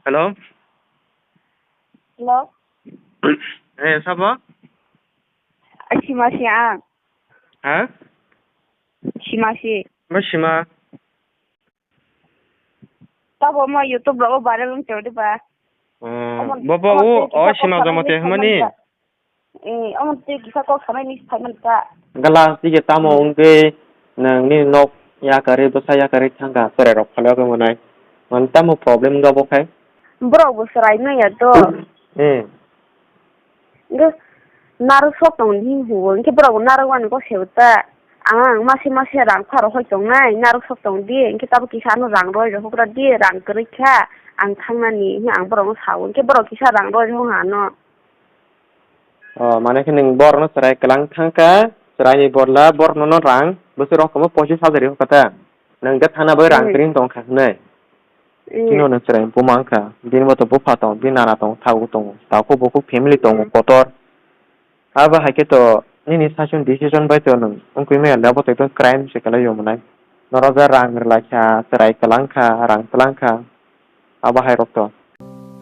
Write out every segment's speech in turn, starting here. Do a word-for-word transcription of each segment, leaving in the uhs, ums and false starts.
Hello? Hello? Eh, sabo? Sima si ang. Ha? Sima si. Ma sima? Tabo mo YouTube rogo viral wng tong di ba? Oh, omo, bobo omo o, tei o kisa kok sima samani jomate miss hwnmani? Khaimani ba? Eh, omo tei kisa kok samani miss khaimani ba? Gala sige tamo wngwi nang ni nok yakari bwsa yakari thangkha chwrai rok phalwi wngwi mwnai. Man tamo problem wngkha bo khai? Borok bo chwrai manya to. Eh. Hwnkhe narwk sok tong di hinwi hugo, hwnkhe borok bo narwk mani kok sebo ta. Ang, ang mase mase rang pharo hoi tongnai, narwk sok tong di, hwnkhe tabuk kisa ano rang roi rw hugra di, rang kwrwi kha, ang thangnani, hwnwi ang borokno sao, hwnkhe borok kisa rang roi rw ano. Oh, mane khe nwng borokno chwrai kwlang thangkha, chwraini bodla borokno no rang bwswk rok kwbangma pochis hajar rw kha ta. Nwng khe thana bai rang Hmm. kwrwi tong kha hwnwi. Hmm. Chini hwnwi chwrai buma wngkha, bini bo to bupha tong, bini nana tong, thago tongo, takhuk bukhuk family tongo, Hmm. kotor. Abo hai khe to nini sasong decision bai to nwng wngwi maya le, abo to ekdom crime se kwlai o mwnai. Norok je rang rwlai kha, chwrai kwlang kha, rang twlang kha, abo hai rok to.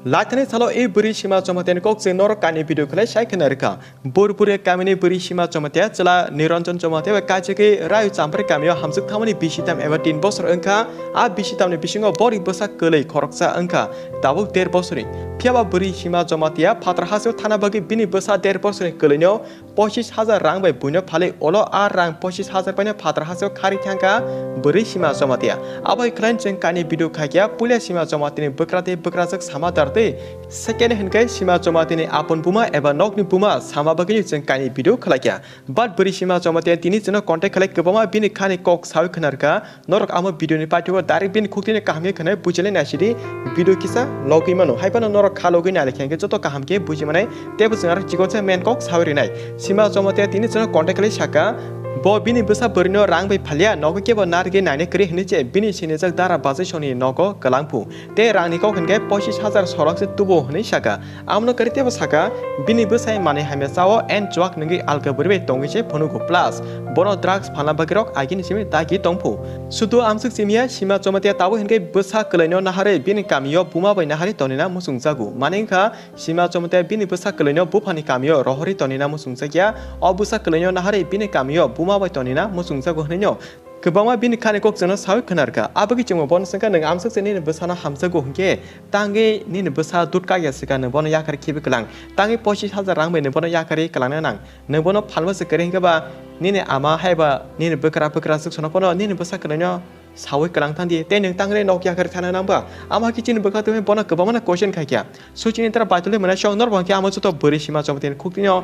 Laithani salo e bwrwi sima chomatiani kok chwng norok kainwi video khlai sai khwna rwkha. Burpuri kamini bwrwi sima chomatia chwla Niranjan Chomatia bai kaichagwi Rayu Champri kamio hamjwk thangmani bisi tam eba tin bosor wngkha. A bisi tamni bisingo bori bwsa kwlwi khoroksa wngkha. Tabuk der bosorni. Phiyaba bwrwi sima chomatia phatar hasteo thana bagwi bini bwsa der bosorni kwlwino pochis hajar rang bai buino phalwi, ulo a rang pochis hajar baino phatar hasteo kharwi thangkha bwrwi sima chomatia. Abo hai khwlaino chwng kainwi video khaikha puila sima chomatiani bwkra tei bwkrajwk sama dar twi. Second hwnkhe sima chomatini apon buma eba nokni buma sama bagwino chwng kainwi video khlaikha. But bwrwi sima chomatia tini chwngno contact khlai kwbangma bini khani kok sawi khwnarkha. Norok amo video ni paithago direct bini khuktwino kaham khe khwnai bujilai naisidi video kisa logwi mano. Haiphano norok kha logwi nailai khe joto kaham khe buji manai teibo chwng aro chikon se main kok sawi rinai. Sima chomatia tini chwngno contact khlai saka bo bini bwsa bwrwino rang bai phalia nogo kebo narwgwi naina kwrwi hwnwi se bini sinijak dara bachai soni nogo kwlangphu. Tei rangni kok hwnkhe pochis hajar sorok se tubu hwnwi saka. Amno kwrwi teibo saka, bini bwsai manwi hamya chao and chuak nungwi alka bwrwi bai tongwi se phunugo plus bono drugs phalna bagwirok agini simi dagi tongphu. Sudu amswk simiya sima chomatia tabuk hwnkhe bwsa kwlaino naharwi bini kamio buma bai naharwi tonina muchungjago. Mani wngkha sima chomatia bini bwsa kwlaino buphani kamio rohorwi tonina muchungjakya. O bwsa kwlaino naharwi bini kamio buma bai tonina muchungjago hwnwino kwbangma bini khani kok chwngno sawi khwnarkha. Aboni chwngno bono swngkha, nwng amswk se nini bwsano hamjakgo hwnkhe tangwi nini bwsa dut kagya swkha nwng bono yakarwi khibi kwlang. Tangwi pochis hajar rang bai nwng bono yakarwi kwlangna nang. Nwng bono phalma se kwrwi hwnkhe ba nini ama haiba nini bwkra bwkra swk sono bono nini bwsa kwlaino sawi kwlang thangdi tei nwng tangwi nok yakarwi thana nang ba? Ama khe chini bwkha twi bono kwbangma no question khaikha. Suchini tara baitolwi mwnai chwng norbo hwnkhe amo joto bwrwi sima chomotini khuktwino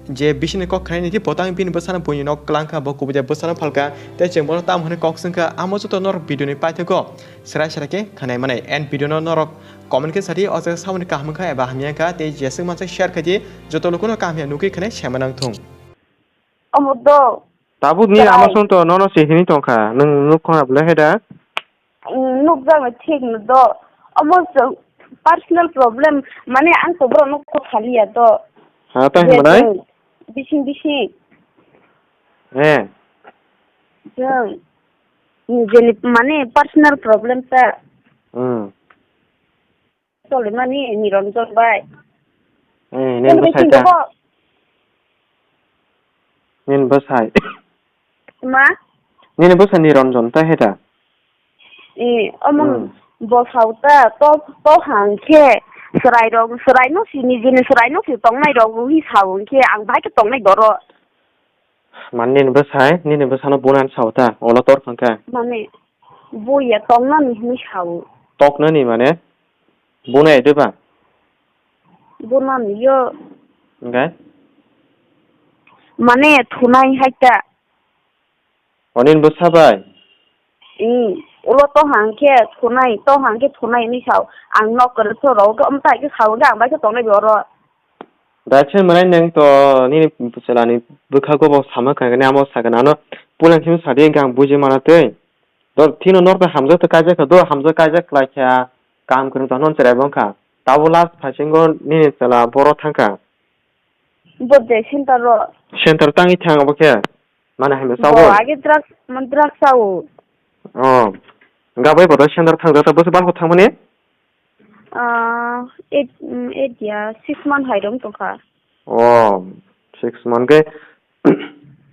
je bisini kok khnaini di botang bini bwsano buini nok kwlang kha, bo kubui de bwsano phalka, tei chwng bono tamo hwnwi kok swngkha, amo joto norok video ni paithago serai serai khe khnai manai. And video no norok comment khe sadi, o jaga samani kaham wngkha eba hamya wngkha, tei jeswk mansa share khaidi, joto lukuno kaham ya nugwi khnai sema nang thung. Omo do. Tabuk ni ama song to nono se hini tongkha, nwng nuk khona bwle hai da? Nuk jagna thik no do. Omo chwng personal problem, mane ang to borok no kok saliya do. Ha, ta hwnba nai? Bising bising. Eh. Chwng nijeni mane personal problem ta. Hmm. Cholimani Niranjan bai. Eh, nini bwsai ta? Nini bwsai. Ma? Nini bwsai Niranjan ta heta? Eh, omo hmm. Bo sao ta, to, to hang khe, chwrai rok, chwrai no si, nijini chwrai no si tongnai rok, wi sao hwn khe, ang bahai khe tongnai doro. Man nini bwsai, nini bwsano bunan sao ta, ulo tor khangkha. Mane, buya tongnani hwnwi sao. Toknani mane? Bunai de ba? Bunani yo. Hwnkhe? Mane thunai hai ta. O nini bwsa bai? Hmm, ulo to hang khe thunai, to hang khe thunai hwnwi sao. Ang nok kwrwkso rw khe, omo tai khe sao khe ang bai khe tongnai bo oro. Daisen mwnai nwng to nini bwchalani bwkhago bo sama kha khe, amo sakha nano pulang simi sadi hwnkhe ang buji mana twi. To thino norok hamjak to kaijak kha, do hamjak kaijak khlai kha, kam kwrwng to hwnwi chwrai bo wngkha. Tabuk last phasingo nini chwla boro thangkha. Bo je center ro. Center tangwi thang obo khe? Mane hamya bo sao? Age drugs, man drugs sao. Oh. Gabai bo to center thangjak ta, bwswk bangkho thangmani? Ah, eight, mm, eight ya, six month hai rong tongkha. Oh, six month ke,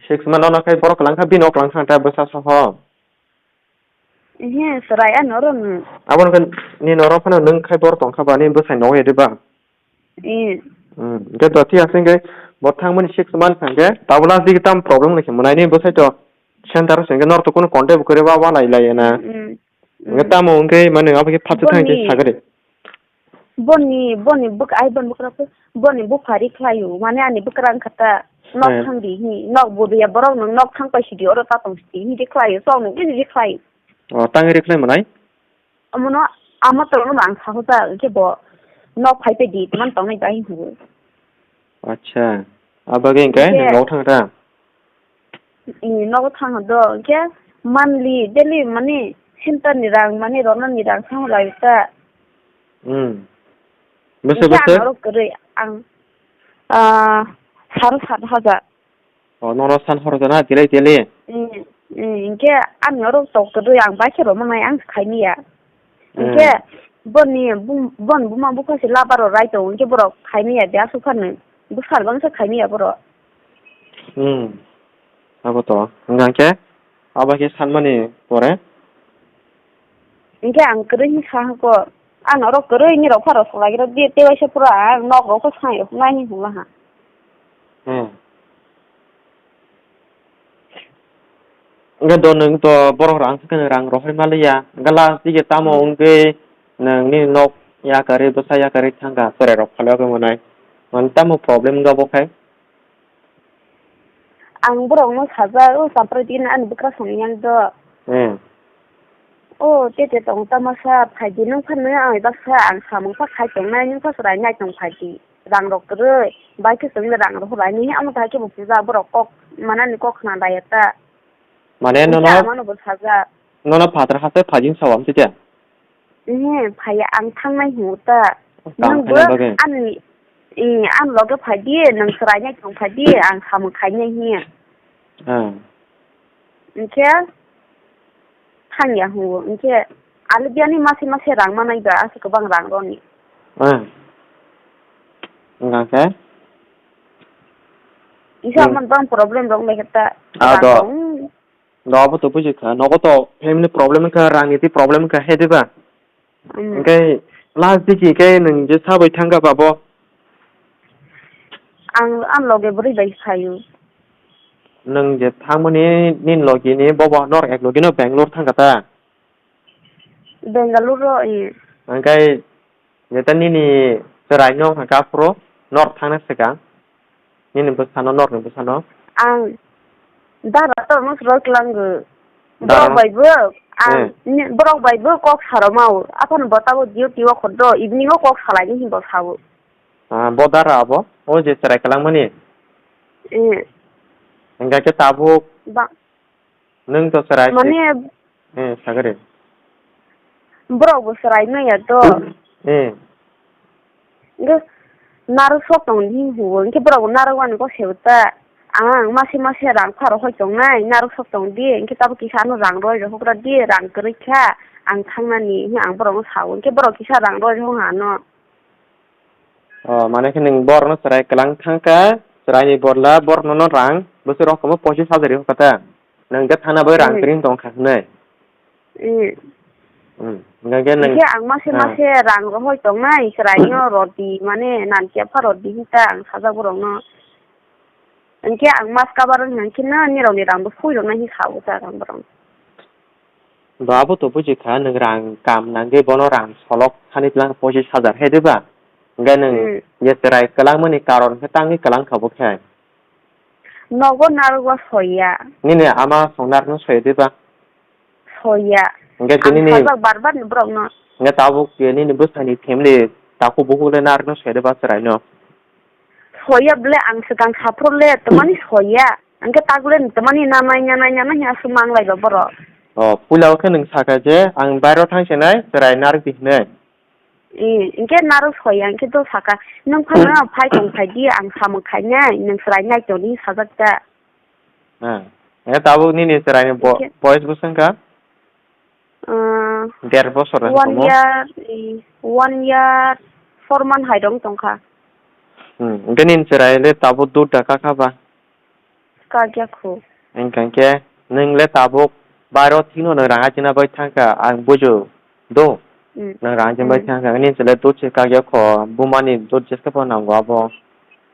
six month ono khai borok lang kha, bini ok lang kha, ta bwsa soho. Ehe, serai ano oro no. Abo no ni noro phano nung khai borok tong kha ba, ni bwsai no ya de ba? Eh. Hmm, ke to ti asing ke bo thang mani six month thang ke, tabla di tam problem ni khe mwnai ni bwsai to center sing ke nor to kono contact kore ba, wa lai lai na. Hmm. Nge tamo wngkhe mane abo khe phatsa thang khe Boni, sagari. Boni, boni bwk-, ai boni bwkrang khe, boni buphari khlaio, mane ani bwkrang kha ta nok Eh. thang di hi, nok bo ya borok no nok thang pai sidi oro ta tong sidi hi de khlaio, sok no gini de khlaio. O, tang ri khlai manai? Amono, amo tong no ang saho ta, khe bo nok phai pe di, man tong nai bai hu. Acha, abagwi hwnkhe Hwnkhe, nwng nogo thang ta? I nogo thang do, hwnkhe monthly, daily mani center ni rang, mani rwna ni rang thang lai ta. Hmm. Bwswk Hwnkhe bwswk? Ang norok kwrwi, ang, ah, saro sat hajar. O, nono san horo jana, daily, daily? Hmm, hmm, hwnkhe ang norok tok kwrwi, ang bai khe rwma nai, ang khaimya. Hwnkhe Hmm. boni bum-, bon buma bupha se labar rok rai tongo, hwnkhe borok khaimya de aswk phano. Bwsal bangsa khaimya borok. Hmm. Abo to. Hwnkhe abo khe sanmani pore? Hwnkhe ang kwrwi hinwi sa hwnkhe, ang norok kwrwi ni rok phano swlai rw di, tei waisa pura ang nok rok khe sai rok nai hinwi hwnla ha. Hmm. Hwnkhe do nwng to borok rang khe rang rohorma liya. Hwnkhe last dige tamo Hmm. wngwi nwng nini nok yakarwi bwsa yakarwi thangkha chwrairok phalwi manai. Mane tamo problem wngkha bo khai? Ang borokno sajak, o Chapra dina ani bwkrasong yang do. Hmm. O tete tong tamasa phaidi nwng phano ang baksa ang samung kha khai tongnai nwng kha chwrai nai tong phaidi. Rang rok kwrwi, bai khe chwngno rang rok lai nini amo hai khe bo puja borok kok manani kok khna daya ta. Mane Hwnkhe nono, amano bo sajak. Nono phatar haste phaijing sao amtwi de? Ehe, phaiya ang thangnai hingo ta. Tang Nwng bo phaina bagwi? Ani, eh, ani loge phaidi, nwng swrainai tong phaidi, ang samung khainai hiya. Ah. Hwnkhe thangya hingo, hwnkhe alibiyani mase mase rang manai ba, aswk kwbang rang roni. Ah. Wngkha khe? Isa Hmm. amon bang problem rok naikhe ta. Ah, rang do. Rong. Do abo to buji kha, nogo to family problem kha, rang niti problem kha, he diba? Hmm. Hwnkhe last digi khe nwng je sabai thangkha babo? Ang, ang loge bwrwi bai phaio. Nwng je thangmani nini logi ni bobo nor ek logi no Bangalore thangkha ta? Bangalore ro, eh. Hwnkhe Jeta nini chwraino hwnkha aphuru norok thangna swkang, nini bwsano, norokni bwsano. Ang dara to no swrwk lango. Dara Borok no? Bai bo ang Eh. ni-, borok bai bo kok saro mao. Aphano bo tabo duty o khordo, evening o kok salaini hinbo sao. Ah, bo dara abo? O je chwrai kwlangmani? Eh. Hwnkha khe tabuk Ba- Nwng to chwrai se. Mane Eh, sagari. Borok bo chwrai maya to. Eh. Nge narwk sok tong di huo. Nge borok bo narwk wani ko se ta. Ang mase mase rang pharo hoi tong nai, narwk sok tong di. Nge tabuk kisa ano rang roi rok hokra di, rang kwrwi kha. Ang thang nani, ang borok no sao. Nge borok kisa rang roi rok ano. O, mane khe nwng borokno chwrai kwlang thangkha, chwraini bodla borokno no rang bwswk rok kwbangma pochis hajar ri hokha ta. Nwng khe thana bai rang Hmm. kwrwi tong kha hwnwi. Hmm. Hmm. Hwnkhe nwng Hwnkhe ang mase Ah. mase rang rohoi tongnai, chwraino rodi, mane nantiya pha rodi hinta ang sajak borokno. Hwnkhe ang mas kabar wngkha hwnkhe no nirokni rang bo sui roknai hinwi sao ta ang borokno. Ba, abo to buji kha, nwng rang kam nangwi bono rang solok thani twlang pochis hajar he diba? Hwnkhe nwng Hmm. je chwrai kwlangmani karon khe tangwi kwlang kha bo khe? Nogo narwkba soiya. Nini ama song narwkno soi diba? Soiya. Hwnkhe Ang nini sajak bar bar ni borokno. Hwnkhe tabuk je nini bwsani family takhuk bukhuk le narwkno soi diba chwraino? Soiya bole ang swkang saphuru le twmani soiya. Hwnkhe tak le twmani nanai nanai nanai hwnwi aswk mang lai ba borok. O, puila o khe nwng sakha je ang bairo thang se nai chwrai narwk di hwnwi. E, hwnkhe narwk soiya hwnkhe do sakha, "Nwng phano phai tong phai di, ang samung khainai, nwng chwrai nai tong di," sajak ta. Ah, hwnkhe tabuk nini chwraini bo-, Hwnkhe boyes bwswk wngkha? Ah, Der bosor hai one tongmo? Year, eh, one year, four month hai dong tongkha. Hmm, hwnkhe nini chwrai le tabuk dud da kakha ba? Kakya khu. Hwnkhe nwng le tabuk bairo thwino nwng rang achina bai thangkha, ang bujo do. Hmm. Nwng rang achina bai Hmm. thangkha, nini chwrai dud se kakya kho, bumani dud jeske bo nango abo.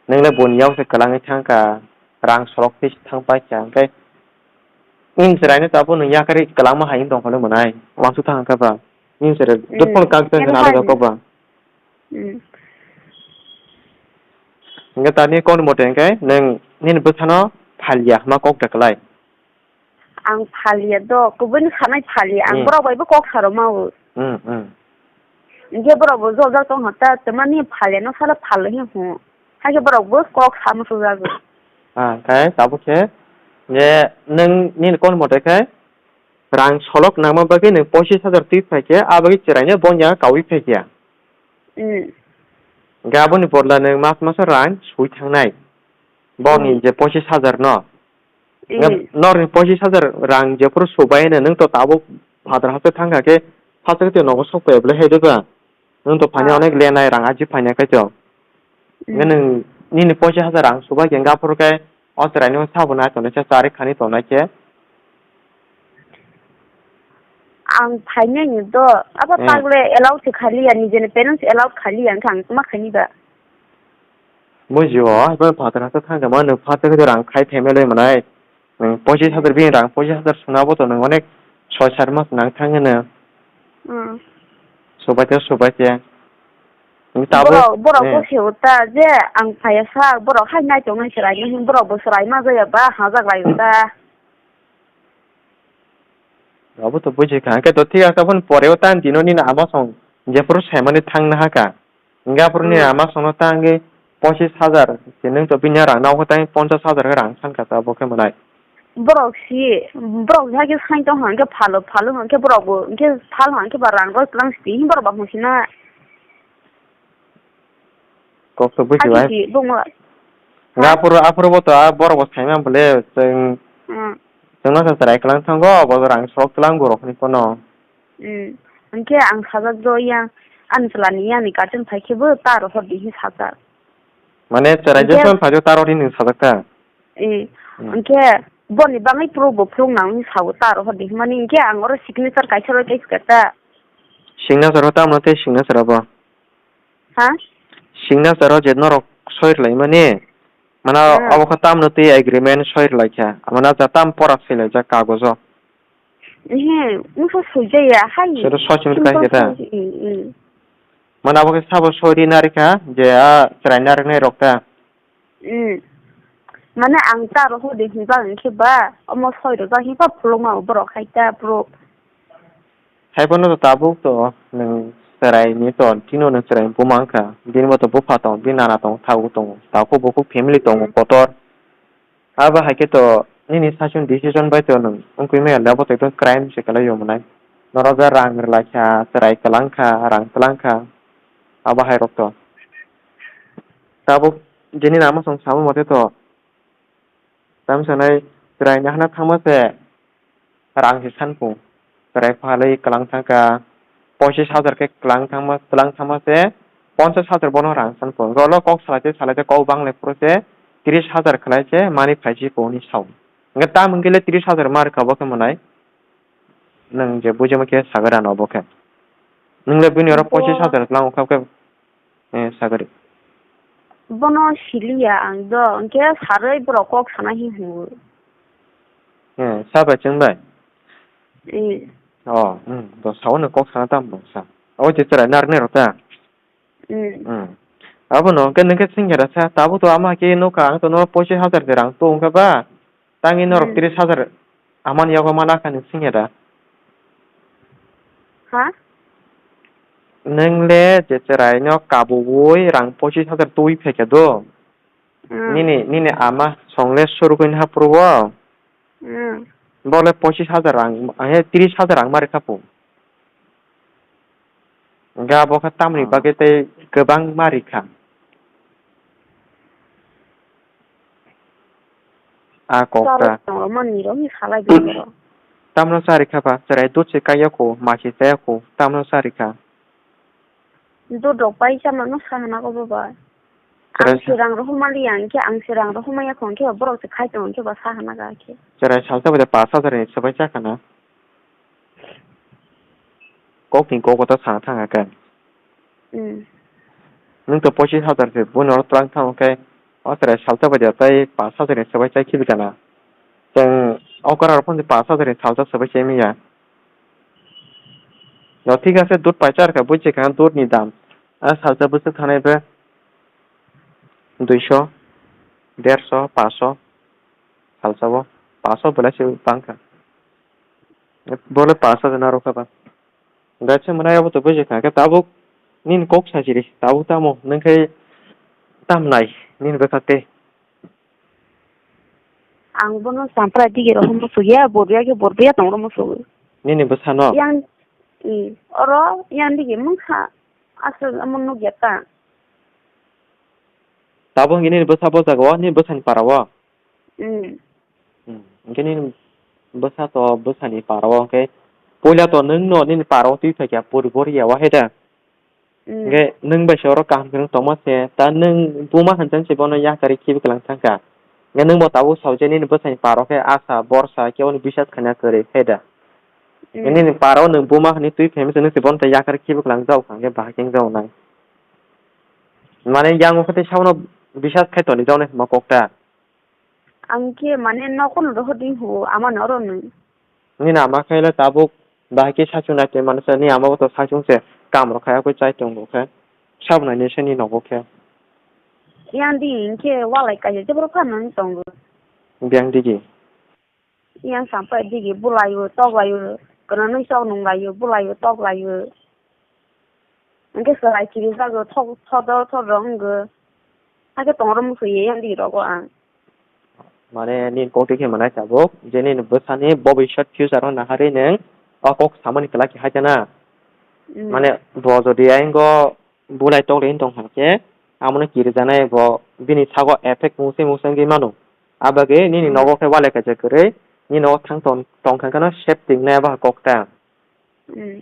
Nwng le boni yak se kwlangwi thangkha, rang sorok twi se thang paikha, hwnkhe nini chwraino tabuk nwng yakarwi kwlangma hai wng tongkha le mwnai, uansuk thang kha ba. Nini chwrai Hmm. dud phano kak Khe thangkha nalo hai. Kok ba. Hmm. Hwnkhe tani kok ni mote hwnkhe nwng nini bwsano phalia hwnma kok da kwlai? Ang phalia do, kubuni sanai phalia, ang Hmm. borok bai bo kok saro mao. Hmm, hmm. Hwnkhe borok bo jojak tong kha ta, twmani phalia no sala phal hi hwn. Hakhe borok bo kok sa musujago. Ah, khai tabuk khe je nwng nini kok ni mote khe rang solok nangma bagwi nwng pochis hajar twi phai khe, a bagwi chwraino bongya kaui phai khe. Hmm. Hwnkhe aboni bodla nwng mas masa rang sui thangnai. Boni Hmm. je pochis hajar no. Hmm. Norni pochis hajar rang jephuru subai hwnwi nwng to tabuk phatar haste thangkha khe, phatar twi nogo sok phai bwlai hai deba. Nwng to phani Ah. Onek lenai rang aji phaina kaitor. Hmm. Nwng nini pochis hajar rang subai khe, hwnkhe aphuru khe o chwraino sabo nai tongnai khe, chari khani tongnai khe. Ang phainai ni do, abo Hmm. tagle allow se khaliya, nijeni parents allow khaliya, hwnkhe ang ma khaini ba? Bujio, haiphano phatar haste thangkha ma, nwng phatar khe rang khai phaimai loi mwnai. Nwng pochis hajar Hmm. bini rang, pochis hajar swnabo to nwng onek soi sar mas nang thang hwno. Hmm. Subaite, subaite. Nwng tabuk, Borok, borok eh. Bo se uta je ang phaiya sak, borok hai nai tongnai chwrai nai, borok bo chwrai ma jaya ba hajak lai uta. Abo to buji kha, hwnkhe to thik ase, aboni pore o tang dino nini ama song jephuru saimani thang na ha kha. Hwnkhe aphuru nini Hmm. ama songno tangwi pochis hajar, se nwng to bini rang nao khe tang ponchas hajar khe rang san kha ta, abo khe mwnai. Borok si, borok si hakhe sai tong hwnkhe phalo, phalo hwnkhe borok bo, hwnkhe phal hwnkhe ba rang rw tlang si, borok ba hwnsina. Kok to buji bai. Hakhe si bungla. Nga Ha? Aphuru, aphuru bo to a borok bo saimang bole, chwng, Hmm. Chwngno sa chwrai kwlang thango, bo rang sok twlang borok ni kono. Hmm. Hwnkhe ang sajak do yang, ani chwla ni yang ni guardian phai khe bo ta rohor di hin sajak. Mane chwrai Hwnkhe je son phai do ta rohor di hin sajak ta? Eh. Hmm. Hwnkhe boni bagwi proof bo phuluk nang hin sao ta rohor di hin mani hwnkhe ang oro signature kaisa rw tei swkang ta. Signature o tamo tei signature o bo? Ha? Signature o je norok soi rwlaimani, mane Hmm. Obo khe tamno twi agreement soi rwlaikha, mane ja tam pora swilaijak kagojo. Ehe, wngkha soi jaya, hai. Sero soi simi Simple kha khe ta? Soi, mm, mm. Mane abo khe sabo soi ri narikha, je a chwrai nariknai rok ta? Hmm. Mane ang ta rohor di hinba hwnkhe ba, omo soi rwjak hinba phulukma borok hai ta borok. Hai phano to tabuk to nwng chwrai ni to, tino nwng chwrai buma wngkha, bini bo to bupha tong, bini nana tong, thago tongo, takhuk bukhuk family tongo Hmm. kotor. Abo hai khe to nini sasoni decision bai to nwng wngwi maya le, abo to ekdom crime se kwlai o mwnai. Norok je rang rwlaikha, chwrai kwlangkha, rang twlangkha, abo hai rok to. Tabuk jeni lama song samo mote to, tamo sanai chwrai nahana thangma se rang se sanpung. Chwrai phalwi kwlang thangkha, pochis hajar khe kwlang thangma, kwlang thangma se ponchas hajar bono rang sanpung. Rolo kok salai te salai te kok banglai phuru se tris hajar khlai se mani phaisi pung hwnwi sao. Hwnkhe tam hwnkhe le tris hajar ma rwkha bo khe mwnai. Nwng je bujima khe sagwi rano bo khe. Nwng le bini oro Bo- pochis hajar kwlang kha khe. Eh, sagari. Bono siliya ang do, hwnkhe sarwi borok kok sana hi hwnwi. Eh, sa bai chwng bai? Eh. Oh, hmm, do sao no kok sana tam bo sa. Abo je chwrai narwknai rok ta? Hmm. Hmm. Abo no hwnkhe nwng khe swngya da sa, tabuk to ama khe nukha, ang to no pochis hajar de rang to wngkha ba? Tangwi norok Hmm. tris hajar amani yago mana kha ni singya da? Ha? Nwng le je chwrai no kabuwi rang pochis hajar twi phaikha do. Hmm. Nini, nini ama song le surugwi ha phuru o. Hmm. Bo le pochis hajar rang, he, tris hajar rang ma rwkha pu. Hwnkhe abo khe tamni Ah. bagwi tei kwbang ma rikha. A kok ta. Charo tongmani rok ni salai bini borok. Tamno charikha ba, chwrai dut se kaiya kho, ma se chaya kho, tamno charikha. Dut rok pai chamano sa hana ko baba. Chwrai Ang sa- se rang rohor mali ya, hwnkhe ang se rang rohor maya kho, hwnkhe ba borok se khai tongo, hwnkhe ba sa hana ga khe. Chwrai salsa bai de pash hajar ni swbai chakha na. Kok ni kok ta sa thang khe. Hmm. Nwng to pochis hajar se, buino twlang thang khe, o chwrai salsa bai de tai pash hajar ni swbai chai khibi kana. Chwng o kwrak rok phano pash hajar ni salsa swbai chai manya. No, thik ase, dut paisa rwkha, buichi kha dut ni dam. A salsa bwswk thanai be duiso, derso, paso, salsa o paso belai se bang kha. Bole paso jana rwkha ba. Gaisa mwnai abo to buichi kha, khe tabuk nini kok sajiri, tabuk tamo, nwng khe tam nai, nini bwkha tei. Ang bono sampra digi rohor muchuk ya, bor ya khe bor ya tong rohor muchuk. Nini bwsano? Yang, i, oro yang digi mungkha aswk omo nuk ya ta. Tabuk nini bwsa bo jaga o, nini bwsani para o? Hmm. Hmm. Hwnkhe nini bwsa to bwsani para o, hwnkhe puila to nwng no nini para o twi phaikha, puri bor ya o, hai da? Mm. Hwnkhe nwng bai se oro kaham khe nwng tongma se, ta nwng buma hwnchang se bono yakarwi khibi kwlang thangkha. Hwnkhe nwng bo tabuk sao je nini bwsani paro khe asa, borsa, khe oni bisas khaina kwrwi, hai da? Mm. Nini paro nwng buma hwnwi twi phaima se nwng se bono tei yakarwi khibi kwlang jao kha, hwnkhe bahai khe wng jao nai. Mane yang khe tei sabono bisas khai toni jao nai hwnma kok ta. Ang khe mane nokono rohor ding hu, amani oro nung. Nini ama khe le tabuk bahai khe saichung nai tongmani se, nini ama bo to saichung se, kam rok khai khe chai tongo khe. Sabo nai nini se nini nogo khe. Yang di hwnkhe walai kaisa jeboro phano wng tongo. Biyang digi. Yang sampai digi bulaio, toklaio, kwnanwi sok nunglaio, bulaio, toklaio. Hwnkhe chwrai kirijago, thok-, thodo, thodo wnggo. Hakhe tongro mwswi ye yang di rogo ang. Mane nini kok twi khe mwnai tabuk, je nini bwsani bobiswt future-o naharwi nwng o kok samani kwlai khe hai kheno. Mm. Mane bo jodi ayang go bulai tokle wng tong kha khe, amono kirijanai bo bini sago effect mungsa mungsa wngwi mano. Abagwi nini Mm. nogo khe walai kaisa kwrwi, nini nogo thang tong, tong kha kheno safety wngnai abo kok ta. Mm.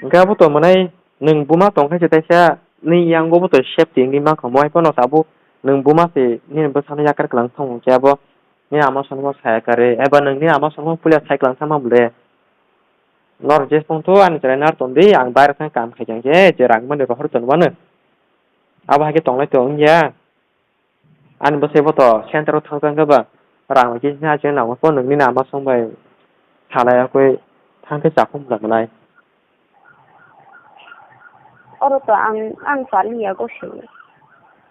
Hwnkhe abo to mwnai nwng buma tong khe se taisa nini yango bo to safety wngwi mankha, mo hai phano tabuk nwng buma se nini bwsano yakar kwlang thangwi hwnkhe abo nini ama songno saya karwi eba nwng nini ama songno puila sai kwlang thangma bwle. Norok jesong to ani chwrai nar tongdi, ang baire thang kam khai khe je rang mani rohor tonmano. Abo hai khe tonglai tong wngya. Ani bwsai bo to center o thang thang khe ba rang bai khe sini achai nango, phone nini ama song bai salai akoi thang khe chakhum da mwnai. Oro to ang, ang saliya go se.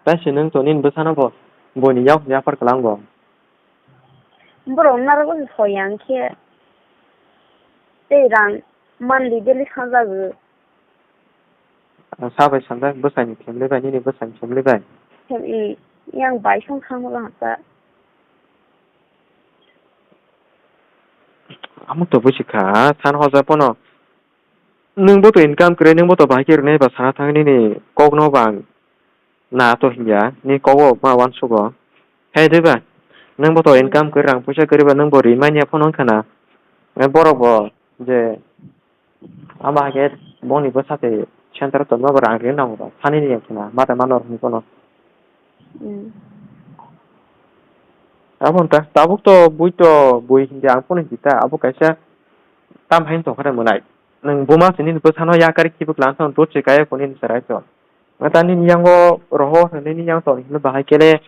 Tai se nwng to nini bwsano bo boni yak yapar kwlango. Borok narwgo se soyang khe tei rang monthly daily sanjago. Sabai sanjak bwsaini family bai, nini bwsaini family bai? Em, i, yang bai song thangma hapta. Amo to busi kha, san hoja pono. Nwng bo to income kwrwi, nwng bo to bahai khe rwnai ba sana thang nini kok no bang. Na to hinya, ni kogo ma uansugo. Hai de ba, nwng bo to Hmm. income kwrwi, rang puisa kwrwi ba, nwng bo ri manya phano wngkha na. Eh, borok bo je, abo hai khe bongni bwsa se center tongma bo rang ri nango ba, sani ni wngkha na, mata mano rok ni kono. Hmm. Abo wngkha, tabuk to bui to bui hinkhe ang phone hinkhe ta, abo kaisa tam hai tongkha de mwnai. Nwng buma se nini bwsano yakari khibikwlang thang, dot se kaya kho nini chwrai to. Mata nini yango roho, nini yang to hinwi bahai kele,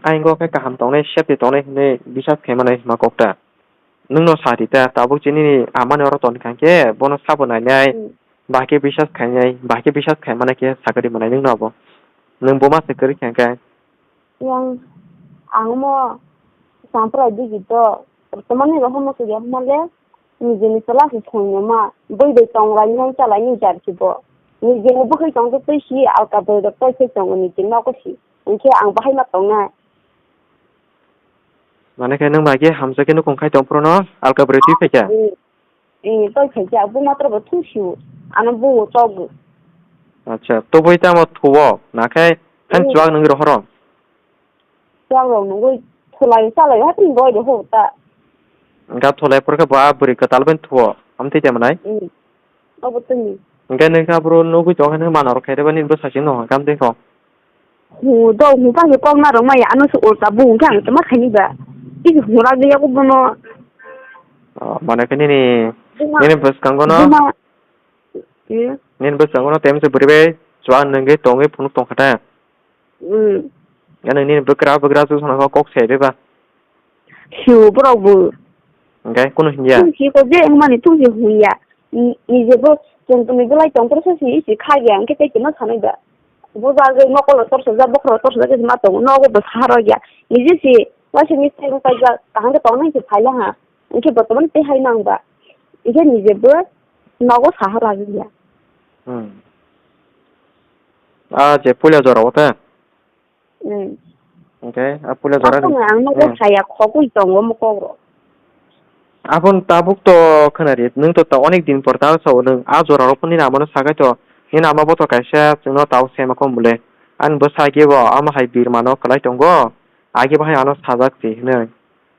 aingo khe kaham tongnai, safety tongnai hinwi bisas khaimani ma kok ta. Nwngno sa di ta, tabuk chini amani oro toni kha khe, bono sabo nainai, Hmm. bahai khe bisas khainai, bahai khe bisas khaimani khe sakari mwnai nwngno abo. Nwng buma se kwrwi kha khe. Yang ang mo samprai digi to, tamani rohorno kaya hwnmale, nijini chwla se songno ma, bui bai tonglainai chalainai jar si bo. Nijini bwkhwi tongkhe twi si, alka bwrwi rok tei se tongo nijini nogo si. Hinkhe ang bahai ma tongnai. Mane khe nwng bai khe hamjak khe nukhung khai tong phuru no alka bwrwi twi phaikha? Ee, ee, twi phaikha, bo matro bo thung sio, ano bo chokgo. Acha, tubui tamo thuo, nakhai han Ee. Chuak nungwi rohoro? Chuak rok nungwi thulai chalai hatini roi roho ta. Hwnkhe tholai phuru khe bo a bwrwi kwtal bai thuo, amtwi tei mwnai? Hmm. Obo tini. Hwnkhe nwng khe aphuru nugwi tong khe nwng mano rw khe rwbani bwsai se no hwnkhe amtwi kho. Hu do, hu ba khe kok narwk maya, ano se ulta bo hwnkhe ang tama khaini ba. Tini hura gwi yago bono. Oh, mane khe nini, Buma. Nini bwskango no? Buma. Hmm? Nini bwskango no temse bwrwi bai chwla nwngwi tongwi phunuk tong kha ta? Hmm. Ano nini bwkra bwkra su sana kok se de ba? Hiu borok bo. Hwnkhe kunu hinya? Tungsi ko je wngmani tungsi hunya. Ni-, nije bo chwng tongwi bolai tong phuru se si, si kha ya, hwnkhe tei tongma sanai da. Bo jagwi mokolo torsajak, bokhoro torsajak se ma tongo, nogo bo saha rw ya. Nije si, waisa mistake wng paijak, kaham khe tongnai se phai la ha. Hwnkhe botoman tei hai nang ba. Hwnkhe nije bo nogo saha rw ya. Hmm. A je puila jora o ta? Hmm. Hwnkhe a puila jora ni. Ang nogo hmm. Saya khogwi tongo mokol rok. Aboni tabuk to khwnari, nwng to, to onek din por ta sao nwng a jora rok nini amano sakai to, nini ama bo to kaisa chwngno tao sema kho mole. Ani bwsai khe bo ama hai birmano kwlai tongo, agi bo hai ano sajak se hinwi.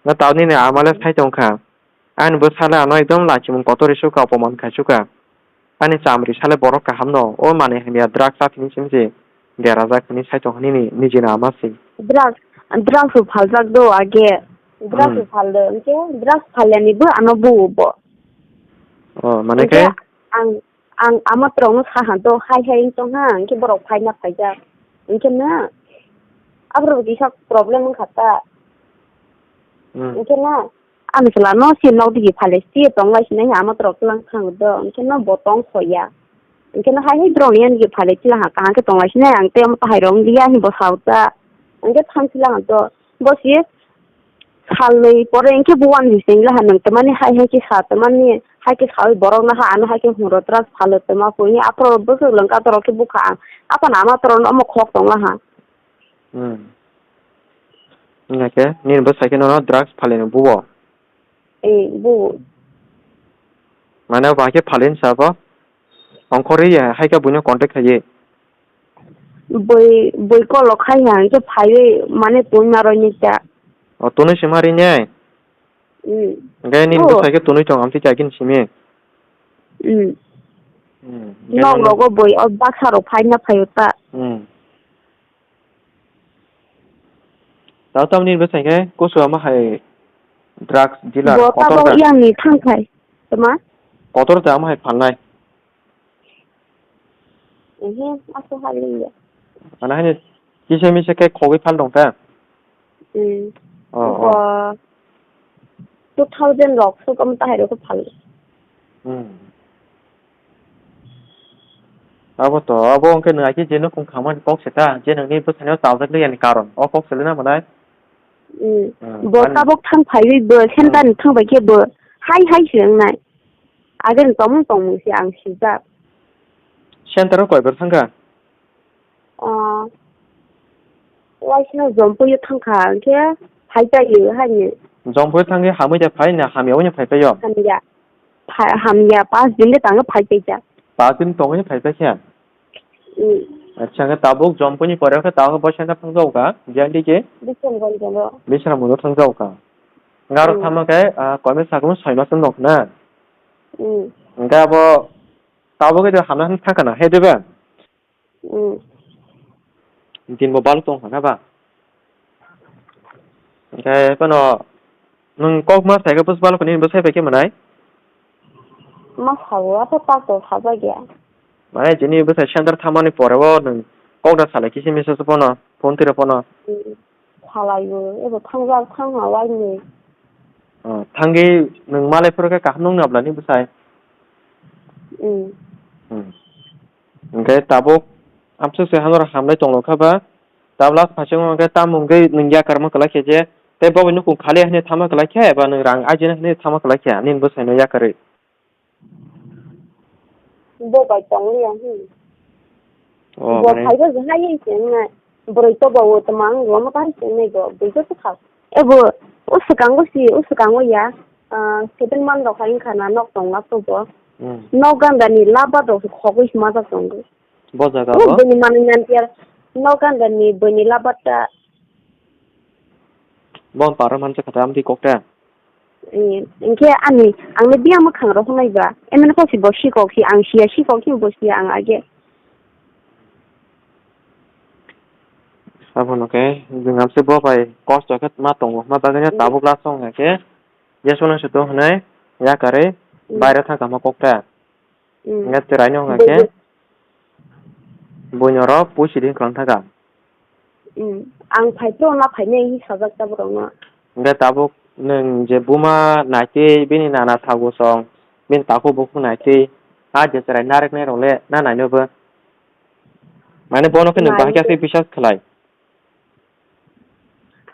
No tao nini ama le sai tong kha. Ani bwsale ano ekdom lachimung kotor rw suka, opoman khai suka. Ani chamri sale borok kaham no, o manwi hamya drugs chathini simi se derajak hinwi sai tong nini niji no ama se. Drugs, drugs bo phaljak do age. Drugs hmm. Bo phal do, hwnkhe drugs phalyani bo ano buo bo. Oh, mane hwnkhe khe? Ang, ang ama torokno sa ha do, hai hai wng tong ha, hwnkhe borok phaina phaijak. Hwnkhe na, aborok kisa problem wngkha ta. Hmm. Hwnkhe na, Ani chwla no si nok digi phale si tong lai sinai ama torok tlang thang do, hwnkhe no bo tong khoya. Hwnkhe no hai hai borok ni ani phale chwla ha kaham khe tong lai sinai, ang tei omo tahai rok wng ya hinwi bo sao ta. Hwnkhe thang chwla ha to bo si salnwi pore hwnkhe bo uan bising la ha nwng tamani hai hai khe sa tamani hai khe sawi borok no ha ano hai khe hwnro tras phalo tama phuini aphuru bwswk lwng ka torok khe bukha ang aphano ama torok no omo khok tong la ha. Hmm. Hwnkhe nini bwsai khe nono drugs phalino buo? Eh, buo. Mane bo hai khe phalin sa bo? Ongkhorwi hai khe buino contact khaiwi? Bui, bui kolok khai ha, hwnkhe phaiwi mane tun narwini ta. O, tunui sima rinai? Hmm. Hwnkhe nini bwsai khe tunui tong amtwi kaikin simi? Hmm. Hmm. Nok rogo bui o baksa rok phaina phaio ta. Hmm. Tao tamni bwsai khe kusu ama hai drugs dealer bo kotor tabok da. Yang ni thang khai. Tama? Kotor da ama hai phalnai. Ehe, aso haliya. Ana hani kisa misa khe khogwi phal dong ta? Hmm. Oh, oh. Bo two thousand rok so kam tahai rok phal. Hmm. Abo to, abo wngkhe nwng aike je nukhung khamani kok se ta, je nwngni bwsano chajak liya ni karon. O kok se lina mwnai? Hmm. Hmm. Bo ani tabok thang phaiwi bo center ni thang bai khe bo hai hai se wngnai. Ageni tongmung tongmung se ang sijak. Center o koibar thangkha? Ah, waisino Jompui o thangkha, hwnkhe phai paio haino. Jompui thangwi hamwi de phai na hamya wngwi phai paio? Hamya. Pha-, hamya, pas din de tangwi phai paijak. Pas din tongwi phai paikha? Hmm. Acha, hwnkhe tabuk Jompui ni pore khe tabuk bo center thangjago kha, G N D K? Bisramganj o. Bisramganj o thangjago kha. Hwnkhe aro hmm. Thangma khe, ah, koimai sakhumu soi mas wng tong kha na? Hmm. Hwnkhe abo tabuk khe de hamya hwn thangkha na, hai de ba? Hmm. Din bo baluk tong kha na ba? Hwnkhe phano nwng kok ma sai khe bus baluk ni bwsai bai khe mwnai? Ma sao, ato tak to sabai ya. Mane chini bwsai center thamani pore o nwng kok da salai kisi misa se phano, phone twi rw phano. Hmm. Salai o, ebo thangjak thang ha waini. Oh, thangwi nwng malai phuru khe kaham nung nabla ni bwsai? Hmm. Hmm. Hwnkhe tabuk amsuk se hanor hamlai tonglo kha ba, tabla phasing hwnkhe tamo hwnkhe nwng yakarma kwlai khe je, tei bo bai nukhung khali hwnwi thama kwlai khe, eba nwng rang ajina hwnwi thama kwlai khe, nini bwsaino yakarwi? Bo bai tongliya, hmm. Oh, bo mane phaiba je hai se wngnai. Bwrwi toba o tama wng omo kahai se wngnai bo, buijo se kha. Ebo, o swkango si, o swkango ya. Ah, seven month rok hai wngkha na nok tongma sobo. Hmm. Nok ganda ni laba rok se khogwi se majak tongo. Bo jaga o bo? Bini manwi nantiya nok ganda ni bini laba ta. Bon paro mansa kata amtwi kok ta. Eh, hingke ani, ang le biyang mwkhang rok nai ba. Emani pho si bo sikok si, ang siya sikok si bo siya ang age. Abono khe, jwng amse bo bai kosto khe ma tongo, ma bagwi khe tabuk last song khe, Jesu no se tong hwnwi, yakarwi, baire thang kama kok ta. Mm. Hingke chwraino hwnka khe, buino rok puisi ring kwlang thaka. Mm. Ang phai phuru ma phainai hi sajak ta borokno. Hingke tabuk nwng je buma naitwi bini nana thago song, bini takhuk bukhuk naitwi, a je chwrai narwknai rok le na naino bo. Mane bono khe nwng bahai khe aswk biswas khlai.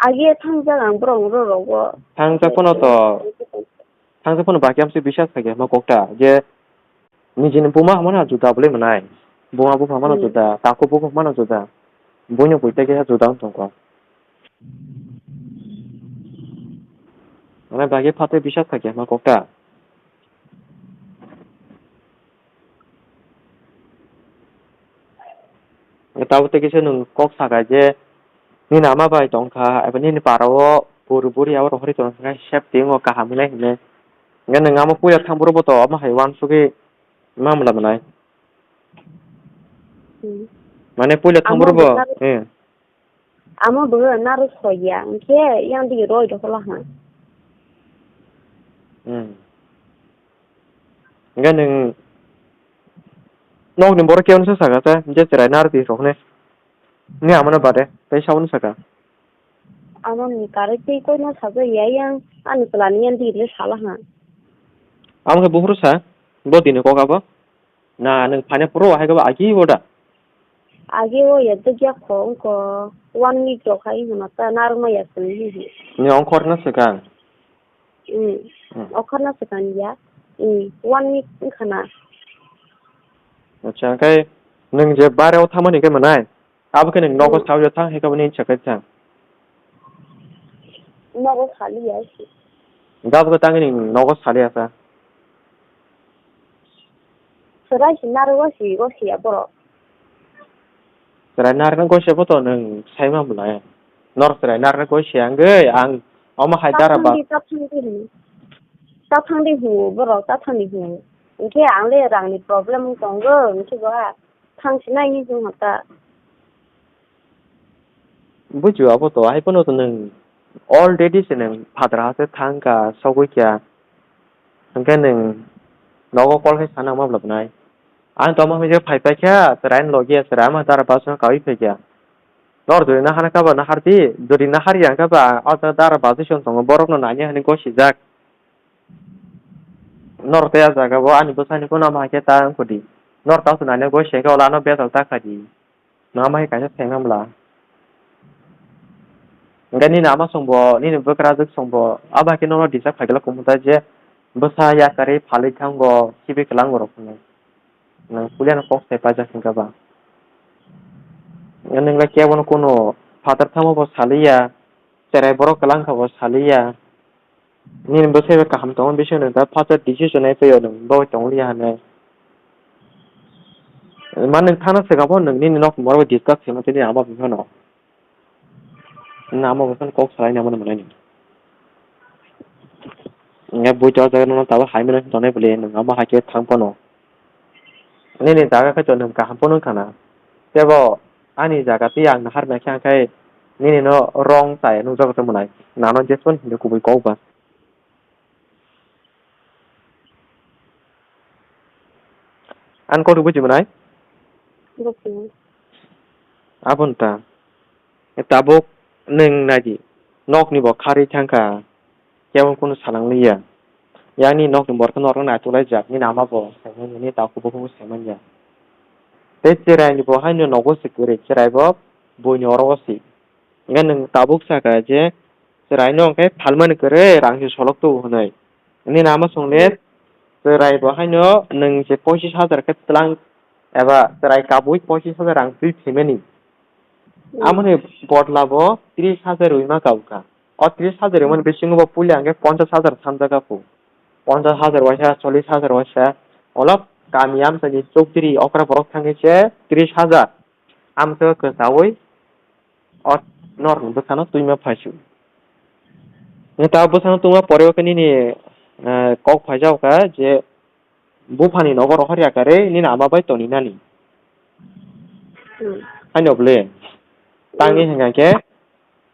Agi thangjak ang borok rw rogo. Thangjak pono to, thangjak pono baki amsi biswas khaikhe ma kokta je nijini buma hamano juda bwlwi mwnai. Buma bupha mano juda, takhuk bukhuk mano juda. Buino buita khe juda wng tongkho. Mane baki phatwi biswas khaikhe ma kokta. Tabuk tei kisa nwng kok sakha je nini ama bai tongkha, eba nini para o buru buri abo rohorwi tongkha, safety wngo kaham wngnai hinwi. Hingke nwng ama puila thang boro bo to omo hai uansugwi mamla mwnai. Hmm. Mane puila thang boro bo, eh. Amo bo narwk soi ya, hingke yang digi roi rok la ha. Hmm. Hingke nwng nokni borok kebo no sakha ta, je chwrai narwk twi rok ne. Ni amano bade, tei sabo no sakha. Amo ni karwi tei koi no sajak ya yang, ani chwla ni yang digi le sala ha. Amo khe buphuru sa, bo dini kok abo. Na, nwng phaina phuru hai khe bo agi bo da? Agi o ya dugya kho wngkho, one week rok hai hwnma ta narwkma ya chwng hi hi. Ni ongkhor na swkang? Hmm. Hmm. Ongkhor na swkang ya. Hmm. One week wngkha na. Acha, hwnkhe nwng je bare o thamani khe mwnai? Abo khe nwng nogo sao ya thang, hai khe bo nini sakai thang. Nogo saliya se. Dabo khe tangwi nwng nogo saliya sa. Chwrai se narwgo se, go se ya borok. Chwrai narwgna go se bo to nwng sai ma bwlai. Nor chwrai narwgna go se ang gwi, ang omo hai dara ba. Tathang di, tathang di hwnwi. Tathang di hwnwi borok, tathang di hwnwi. Hwnkhe ang le rangni problem wng tongo, hwnkhe ba. Thang sinai ni hwn hota. Bujo abo to, hai phano to nwng already se nwng phatar ha se thang ka, sogwi kya. Hwnkhe nwng nogo call khai sana ma bwlap nai. Ang to ma hwnwi phai phai kha, chwrai ni logi ya, chwrai ama dara bus no kaui phai kha. Nor jodi nahar kha ba nahar di, jodi nahar ya kha ba, o ta dara bus song tongo, borok no nani hani gosijak. Nor tei a jaga bo ani bwsani phano ma khe ta wngkho di. Nor ta sunani goi se khe ola ano betal ta kha di. Nang ma khe kaisa sai ma bwla. Hwnkhe nini ama song bo, nini bwkrajwk song bo, abo hai khe nono disturb khai glak kumu ta je bwsa yakarwi phalwi thango, khibi kwlango rok hwnwi. Nwng puilano kok sai paijak hwnkha ba. Nwng le kebono kuno phatar thangma bo saliya, cherai borok kwlang kha bo saliya. Nini bwsai bai kaham tongma bising nwng ta phatar decision nai paio nwng bo tong liya hinwi. Ma nwng thana swkang bo nwng nini nok borok bai discuss khaima tini ama bai phano. Nwng ama bai phano kok salai nang mano mwnai nwng. Nge bui to jaga nono tabuk hai mano tongnai bwle nwng ama hai khe thang phano. Nini jaga khe to nwng kaham phano wngkha na. Tebo ani jaga twi ang nahar nai khe ang khai nini no wrong chaya nukjago tongmwnai. Nano Jason hinwi kubui kok ba. Ang kok buji mwnai? Buji. Aboni ta. Tabuk nwng nai di. Nokni bo kharwi thang kha. Kebo kunu salang liya. Yang ni nokni borok norok naituk lai jak, nini ama bo saimanya, nini takhuk bo saimanya. Tei cherai ni bo haino nogo se kwrwi, cherai bo buini oro o si. Hingke nwng tabuk saka je, cherai no hingke phalmani kwrwi rang se solok tubu hinwi. Nini ama song le, cherai bo haino nwng je pochis hajar khe tlang eba cherai kabui pochis hajar rang twi thwimani. Hmm. Amoni bodla bo tris hajar rwi ma kau kha. O tris hajar rwi mani bisingo bo puila hingke ponchas hajar sanjak kha phu. Ponchas hajar waisa, chollis hajar waisa. Olo kami amsani chokdiri okra borok thangwi se tris hajar. Amswk kwchaui o norokni bwsano twima phaisu. Nini ta bwsano tungma pore o khe nini, eh, kok phaijak kha je buphani nogo rohor ya kare nini ama bai toni nani. Hmm. Haino bwle. Tangni Hmm. hwnkha khe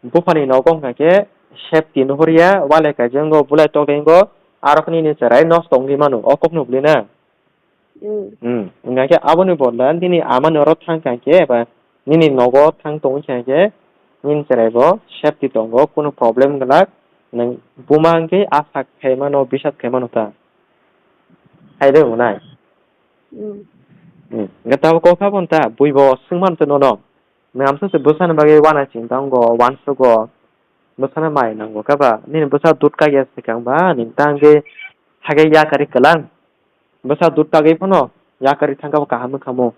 buphani nogo hwnkha khe safety nuhur ya, wale kaijengo, bulai tokdengo, aro khe nini cherai nosto wngwi mano, o kokno bwle na. Hmm. Hmm. Hwnkha khe aboni bodol nini amani oro thang kha khe eba nini nogo thang tongwi kha khe nini cherai bo safety tongo, kunu problem glak, nwng buma hwnkhe asak khai mano, bisas khai mano ta. Hai de unai. Hmm. Hmm. Hwnkhe tabuk kok kha bo ta, bui bo swng mano tei nono. Nwng amsa se bwsani bagwi uanaising tongo, uansugo, bwsano mai nango khe ba, nini bwsa dud kaiya swkang ba, nini ta hwnkhe hakhe yakarwi kwlang. Bwsa dud kagwi phano yakarwi thangkha bo kaham wngkha mo.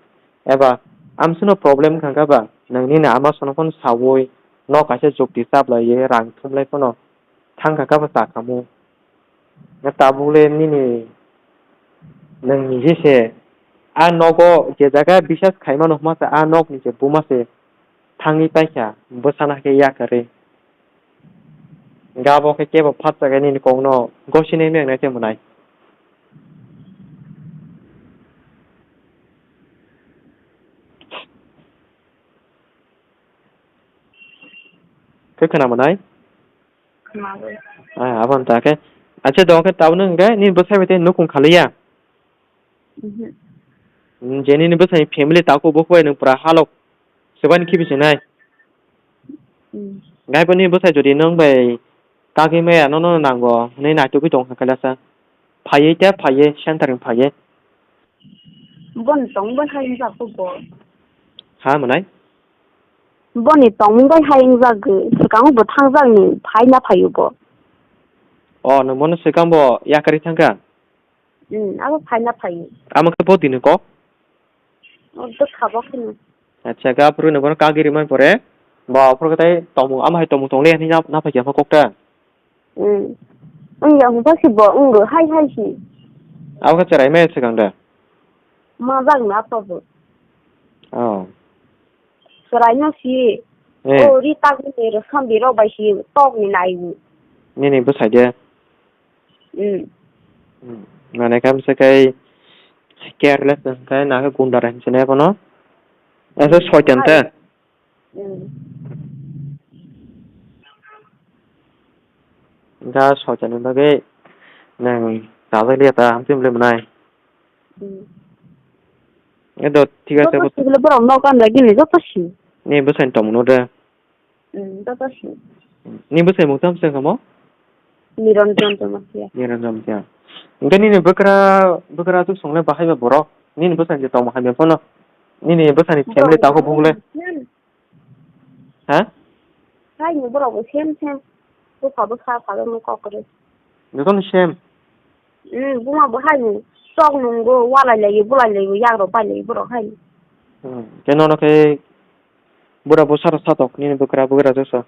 Eba amsino problem wngkha khe ba, nwng nini ama sono phano saui, nok kaisa jukti chaplaiwi rang thumlai phano thangkha khe bo chakha mo. Tabukle nini nwng nije se a nogo je jaga bisas khaimano hwnma se a nokni se buma se thangwi paikha bwsano hakhe yakarwi. Gabo khe kebo phatsa khe nini kokno gosinai meng nai se mwnai. Khe khwna mwnai? Khwnawi. Ah, aboni ta khe. Acha, do khe tabuk nung khe nini bwsai bai tei nukung khaliya? Mhm. Mm, je nini bwsai family tako bo khubai nung pura halok sebani khibi sinai. Mm. Gai bo nini bwsai jodi nung bai kagwi maya nono nango hwnwi naitugwi tong kha khe lasa. Phaiwi khe phaiwi, centering phaiwi. Boni tongmung bai hai wngjakgo bo. Ha, mwnai? Boni tongmung bai hai wngjakgo, swkango bo thangjak ni, phai na phaiyo bo. O, nwng bono swkang bo yakarwi thangkha? Hmm, abo phai na phaiyo. Amo khe bo tini kok? O, bwkha bo kheno. Acha, ga phuru nwng bono kagwi rimani pore, bo aphuru khe tai tongmung, amo hai tongmung tong le hwnwi na, na phai khe kok ta? Hmm. Wng ya hwnba se bo wng rw hai hai se. Abo khe cherai maya swkang da? Ma jak na apa bo. Oh. Cherai no si. Eh. O ri tak ni ro sambi rok bai si tok ni nai. Nini bwsai de. Hmm. Hmm. Mane kam se kai careless kai na gundar hin se ne bono. Asa soitan te. Hmm. Ga soitan ni bagwi nang sajak liya ta hamsi mle mwnai. Hmm. Edo thik ase. Joto bo sibole borok nok gan lagi ni joto si. Ni bwsai tong no de. Hmm, joto si. Ni bwsai mung tam se kamo? Niranjan Jamatia. Niranjan Jamatia. Engke nini bwkra, bwkra tu songle bahai ba borok. Nini bwsai je tong bahai ba pono. Nini bwsai ni family tako bukle. Hmm. Ha? Hai ni borok bo same same. Bwkha bwkha phalo no kokre. Jotono same. Hmm, buma bo hai ni sok nungo walai lai bulai lai yagrok bai lai borok hai ni. Hmm. Keno no khe bura bo sara satok nini bwkra bwkra joso.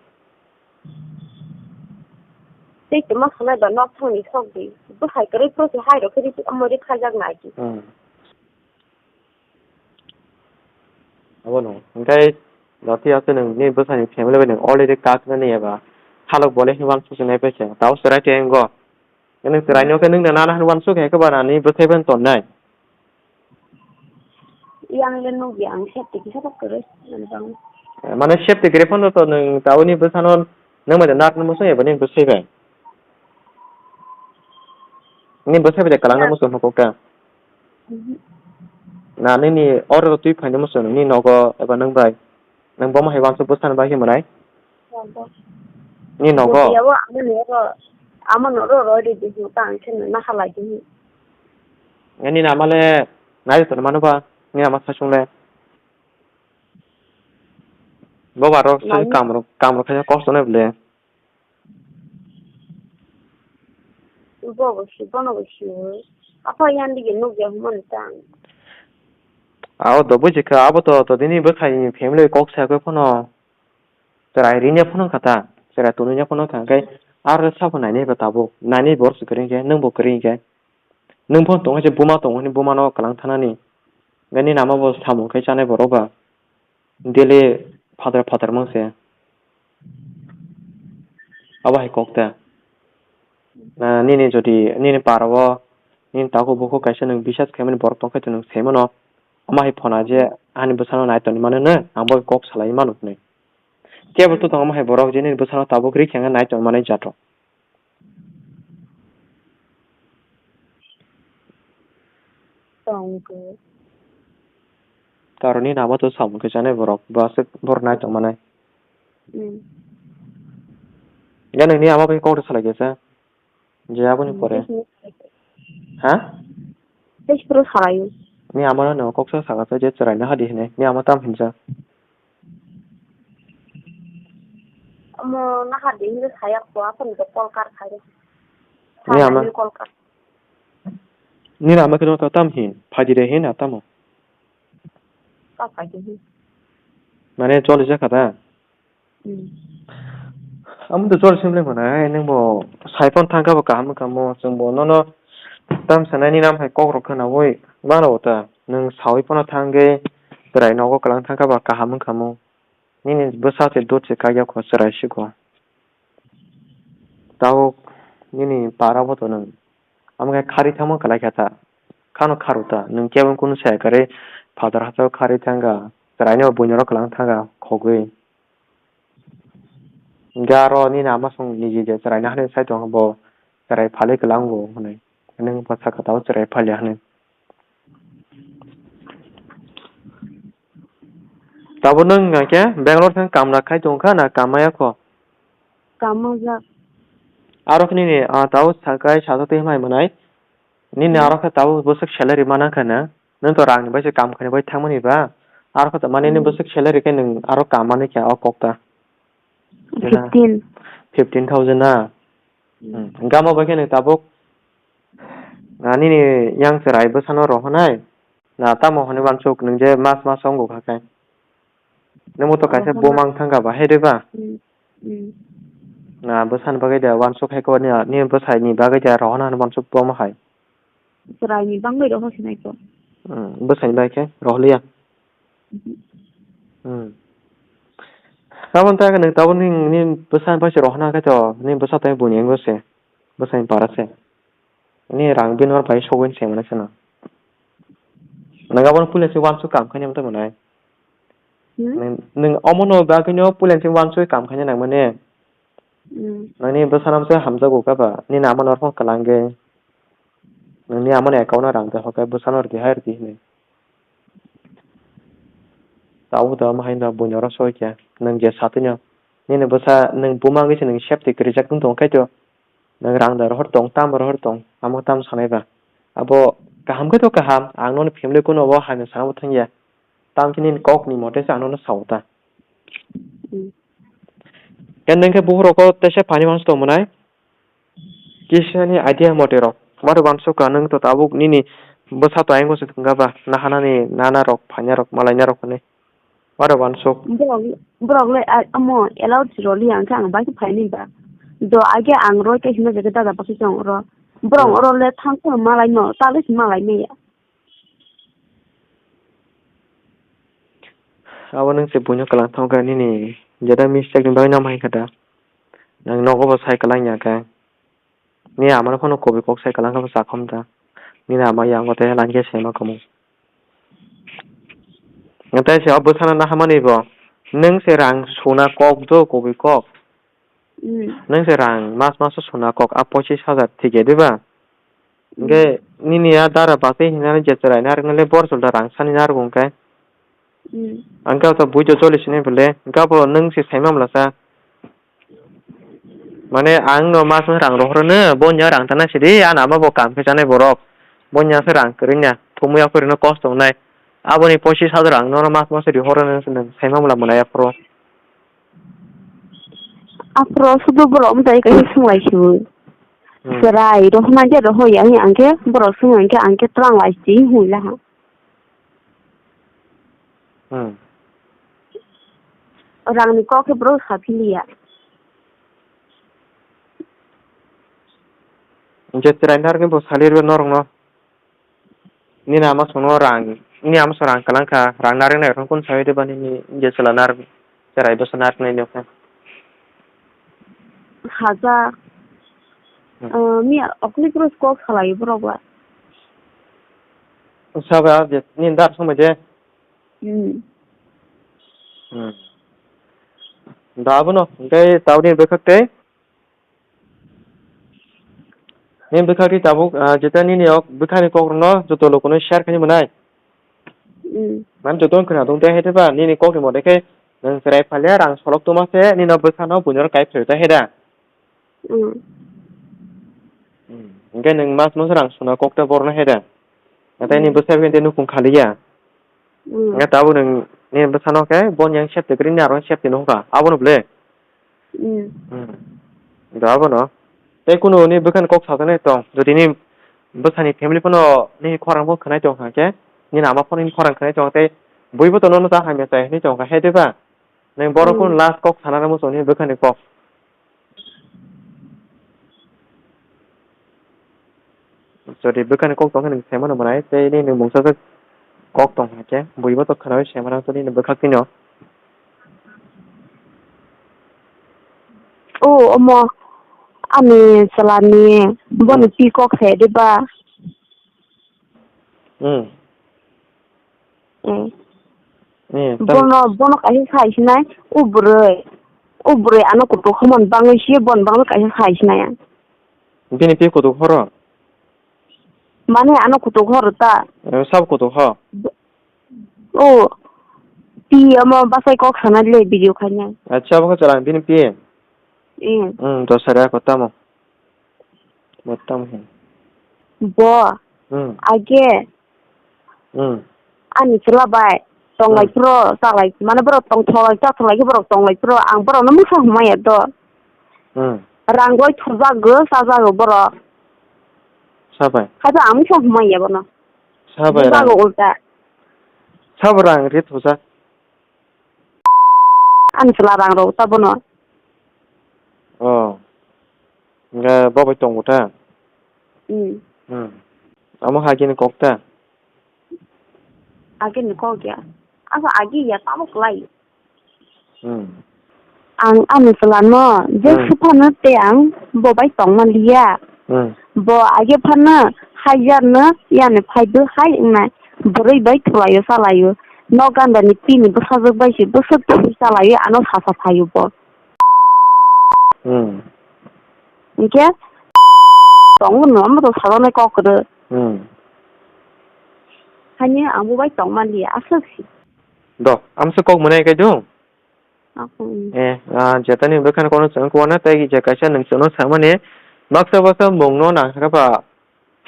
Tei tuma khanai ba nok thangni sok di. Bwkhai kwrwi phuru se hai rok khe ri amo ri khaijak nai ki. Hmm. Abono. Hingke doti ase nwng ni bwsani family bai nwng already kak nani eba halok bole hwnwi uansuk nai paikha. Tao chwrai te wnggo. Nwng chwraino khe nwng nana hwnwi uansuk khe eba nani bwsai bai tonnai. Yang le nukya ang safety kisa tok kwrwi. Mane safety kwrwi phano to nwng tauni bwsano nwng bai da nak nw muchung eba ni bwsai bai. Ni bwsai bai da kwlangna muchung hokok ta. Mhm. Na nini oro twi phaina muchung nini nogo eba nwng bai. Nwng bomo hai uansuk bwsano bai khe mwnai? Ni nogo? Bo yawo amo ni oro, amo ni oro roi di di ta ang khe na halai di. Ani nama le nai to mano ba, ni nama sasung le. Bo baro sung kam ro, kam ro khe kosto ne ble. Bo bo si, bono bo si. Apa yan di nuk ya humon ta. Abo do buji kha, abo to, to dini bwkhai family kok sa khe phano. Chwrai rwngya phano kha ta, chwrai tonwi ya phano kha, hwnkhe aro sabo nainai ba tabuk, nainai borok se kwrwi hinkhe, nwng bo kwrwi hinkhe. Nwng phano tongo je buma tongo hwnwi bumano kwlang thanani. Hwnkhe nini ama bo samung khai chanai borok ba, daily phatar phatar mang se. Abo hai kok ta. Ah, nini jodi nini para o nini takhuk bukhuk kaisa nwng bisas khaimani borok tongkhe to nwng sai mano. Omo hai phona je ani bwsano nai tongmani mano no, ang bo kok salai mano hwnwi. Kebo to tongo omo hai borok je nini bwsano tabuk ri khe nai tongmani jato. Tongkhe. Karoni nabo to samung khe chanai borok, bo aswk borok nai tongmanai. Hmm. Ya nini ama bai kok salai khe sa. Je aboni pore. Tei sini. Ha? Tei sipro salaio. Ni ama no kok sa saka sa je chwrai na hadi hine. Ni ama tam hinsa. Omo na hadi hine saya ko apa ni call kar khai. Ni ama. Saya ni call kar. Ni ama kino ta tam hin. Phadi re hin atamo. Ka phadi hin. Mane choli ja khata. Hmm. Amo to chol simle mwnai, nwng bo sai phone thang kha bo kaham wngkha mo, chwng bo nono tam sanai ni nam hai kok rok khwnawi mano bo ta, nwng sawi phano thang khe chwrai nogo kwlang thang kha ba kaham wngkha mo, nini bwsa se dot se kaiya kho chwrai si kho. Tabuk nini para bo to nwng amo khe khari thangma kwlai kha ta, khano kharu ta, nwng kebo kunu sai kwrwi phatar hachao khari thang kha, chwrai no buino rok kwlang thang kha khogwi. Hingke aro nini ama song niji je chwrai naharni sai tong bo chwrai phalwi kwlango hwnwi. Nwng bwsa kwtal chwrai phalya hwnwi. Tabuk nwng hwnkhe Bangalore thang kamla khai tong kha na kamaya kho? Kamajak. Aro khe nini, ah, tabuk sakai sajak twi hamai mwnai. Nini Hmm. Aro khe tabuk bwswk salary mana khe na? Nwng to rang ni bai se kam khainai bai thangmani ba? Aro khe mani nini Hmm. Bwswk salary khe nwng aro kam manwi khe o kok ta? Fifteen. Fifteen thousand na? Hmm. Hmm. Gamo bai khe nwng tabuk, ah, nini yang chwrai bwsano rohonai? Na tamo hwnwi uansuk nwng je mas mas wngo kha khe? Nwng bo to kaisa Rohorna. Buma wng thang kha ba, hai de ba? Hmm. Hmm. Na bwsani bagwi de uansuk hai khe ni, ni bwsai ni bagwi de rohorna hwnwi uansuk bo omo hai. Chwraini bangwi rohor sinai kho. Hmm, bwsani bai khe rohliya. Mhm. Hmm. Tabuk ta nwng tabuk ni, ni bwsa bai se rohorna khe to, ni bwsa tai buini wngwi se. Bwsani para se. Ni rang bini hor bai sogwi se mane se no. Nwng abono puila se uansuk kam khainai tongmani. Hmm? Nwng, nwng omono bagwino puila se uansuk kam khainai nangmani. Hmm. Nangni bwsano se hamjago kha ba, nini amano arokhe kwlangwi. Nangni amoni account o rang tei hokai bwsano rwdi hai rwdi hinwi. Tabuk da omo hai no buino oro soi khe, nwng je satwino. Nini bwsa nwng buma wngwi se nwng safety kwrwijak wng tong khe to. Nwng rang da rohor tong, tamo rohor tong, amo tamo sanai ba. Abo kaham khe to kaham, ang noni family kuno bo hamya sana bo thangya. Tamo khe nini kok ni mote se ang nono sao ta. Hmm. Khe nwng khe buphuru rok o teisa phaini uansuk tong mwnai. Kisa ni idea mote rok. Wari uansuk ka nwng to tabuk nini bwsa to ayang se thwngkha ba, nahanani nana rok, phaina rok, malaina rok hwnwi. Wari uansuk. Borok, borok le a-, amo allowed si roli ang khe ang bai khe phaini ba. Do age ang roi khe hino jaga dada baksa chong oro. Borok Hmm. Oro le thang khe malai no, ta le si malai maya. Abo nwng se buino kwlang thangkha nini jeta mistake ni bagwi no hai kha da. Nwng nogo bo sai kwlang ya khe. Ni amano phano kubui kok sai kwlang khe bo chakhom da. Nini ama yango tei langya se ma kumu. Tei se o bwsano nahamani bo. Nwng se rang suna kok do kubui kok. Hmm. Nwng se rang mas mas suna kok a pochis hajar thik ya diba? Hmm. Hingke nini a dara bakti hinani je chwrai narwknai le bor chwlda rang sani narwk hwnkhe. Hmm. Hingke o to bui to choli sini bole. Hingke abo nwng se sai mamla sa. Mane ang no mas mas rang rohor no, bo nya rang tana sidi, ana ma bo kam khe chanai borok. Bo nya se rang kwrwngya, thumui ya kwrwino kosto wngnai. Aboni pochis hajar rang no mas mas rihor no nwng sai mamla mwnai aphuru. Aphuru sudu borok mwtai kaisa swng lai si bo. Hmm. Chwrai rohorna je rohor ya, hing angkhe borok swng angkhe, angkhe twlang lai si hwn laha. Hmm. Rangni kok khe borok sa philiya. Je chwrai narwkni bo salirwi norokno. Nini ama songno rang, nini ama song rang kwlang kha, rang narwk nai rok kunu sawi de ba nini je chwla narwk, chwrai bwsa narwk nai nokha. Haja. Ah, mi okni kros kok salai borok ba. Sabai a je, ni dar sambai de. Hmm. Hmm. Da abono, hingke tabuk ni bwkhak tei? Ni bwkhak tei tabuk, ah, jeta nini ok bwkhani kok rwno joto lukuno share khaini mwnai. Hmm. Mane joto khwna tong tei hai tei ba, nini kok ni mote khe nwng chwrai phalia rang solok tuma se, nini bwsano buino kai phlai ta hai da. Hmm. Hmm. Hingke nwng mas mas rang suna kok ta borno hai da. Natai ni Hmm. bwsa bini nukhung khaliya. Hmm. Hingke tabuk nwng ni bwsano khe bon yang safety kwrwi ni aro safety no hokha. Abono bwle. Hmm. Hmm. Da abono. Tei kunu ni bwkhani kok sajaknai tong. Jodi ni bwsani family phano ni khorang bo khwnai tong kha khe, nini ama phano ni khorang khwnai tong tei bui bo to nono ta hamya chai hinwi tong kha hai de ba. Nwng borok Hmm. kunu last kok sana rwmo chwngni bwkhani kok. Jodi bwkhani kok tongkha nwng saimano mwnai, tei nini mungsa khe kok tong kha khe, buibo to khwnaui saimano tei nini bwkhak tino. O, omo ani chwlani boni Hmm. pi kok se de ba? Hmm. Eh. Eh, tam- Bono, bono kaisa sai sinai, o bwrwi. O bwrwi ano kutuk hwnmani bangwi si, bono bangwi kaisa sai sinai ang. Bini pi kutuk horo? Mane ano kutuk horo ta. Eh, sabo kutuk ho? Bo-, o, pi omo bachai kok sanai le video khainai. Acha, bo khe chwla bini pi? Eh. Hmm, to sari ako tamo. Bo tamo hin. Bo. Hmm. Age. Hmm. Ani chwla bai tonglai Hmm. phro, chalai, mane borok tongthoklai, chathoklai khe borok tonglai phro, ang borokno mwsa hwnmaya do. Hmm. Rang bai thujak go, chajak go borok. Sabai. Khaja ang mwsa hwnmaya bono. Sabai Bubago rang. Ulta. Sabo rang ri thujak. Ani chwla rang rw ta bono. Oh. Nga bo bai tongo ta? Hmm. Hmm. Amo hagini kok ta? Agini kok ya. Asa agi ya tamo klai. Hmm. Ang ani chwlano je Hmm. suphano tei ang bo bai tongma liya. Hmm. Bo age phano haijarno yani phaidu hai wngnai. Bwrwi bai thulaio chalaio. Nok gandani pini bwsajwk bai se bwswk thwi chalaio ano sacha phaio bo. Hmm. Hingke tongo no omo to sajaknai kok kwrwi. Hmm. Hani ang bo bai tongma liya aswk si. Do, amsa kok mwnai kai do? Ako. Eh, ah, jetani bwkhani kono chwng kuana tei je kaisa nwng chwngno samani baksa baksa mungno nang khe ba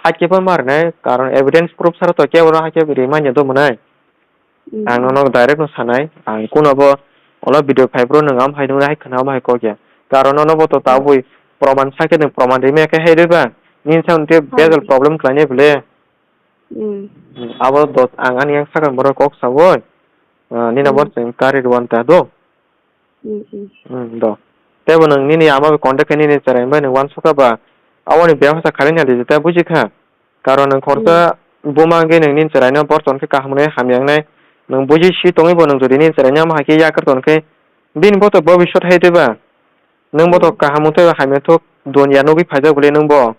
hakhe ba marnai, karon evidence proof sara to kebo no hakhe rimanya do mwnai. Mm. Ang nono direct no sanai, ang kuno bo olo video phai bro nwng am hai nung hai khna am hai kok ya. Karon nono bo to tabwi proman sakhe nwng proman rimaya khe hai rwba. Nini sa unte Hai. Bejal problem khlainai bwle. Mm. Abo dos ang ani yang sakha borok kok sawi, ah, nini Mm. Bor chwng kari rwan ta do. Mm, mm. Mm, do. Tebo nwng nini ama bai contact khe nini chwrai bai nwng uansukha ba, aboni bebasa khalai nai di ta buji kha. Karon nwng khoroksa Mm. buma wngwi nwng nini chwraino bor ton khe kaham wngnai hamya wngnai. Nwng buji si tongwi bo nwng jodi nini chwraino ama hai khe yakar ton khe bini bo to bobiswt hai tei ba. Nwng bo to Mm. kaham wng tei ba hamya thuk dunya nugwi phaijak bwle nwng bo.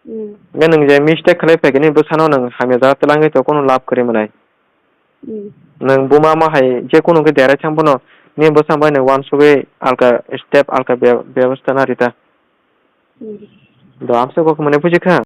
Mm. Hingke nwng je mistake khlai phaikhe nini bwsano nwng hamya jaga twlangwi to kono lab kwrwi mwnai. Mm. Nwng buma ma hai je kono khe derai thang phano nini bwsa bai nwng uansugwi alka step alka be-, bebostha na rita. Mm. Do amsa kok mane buji kha?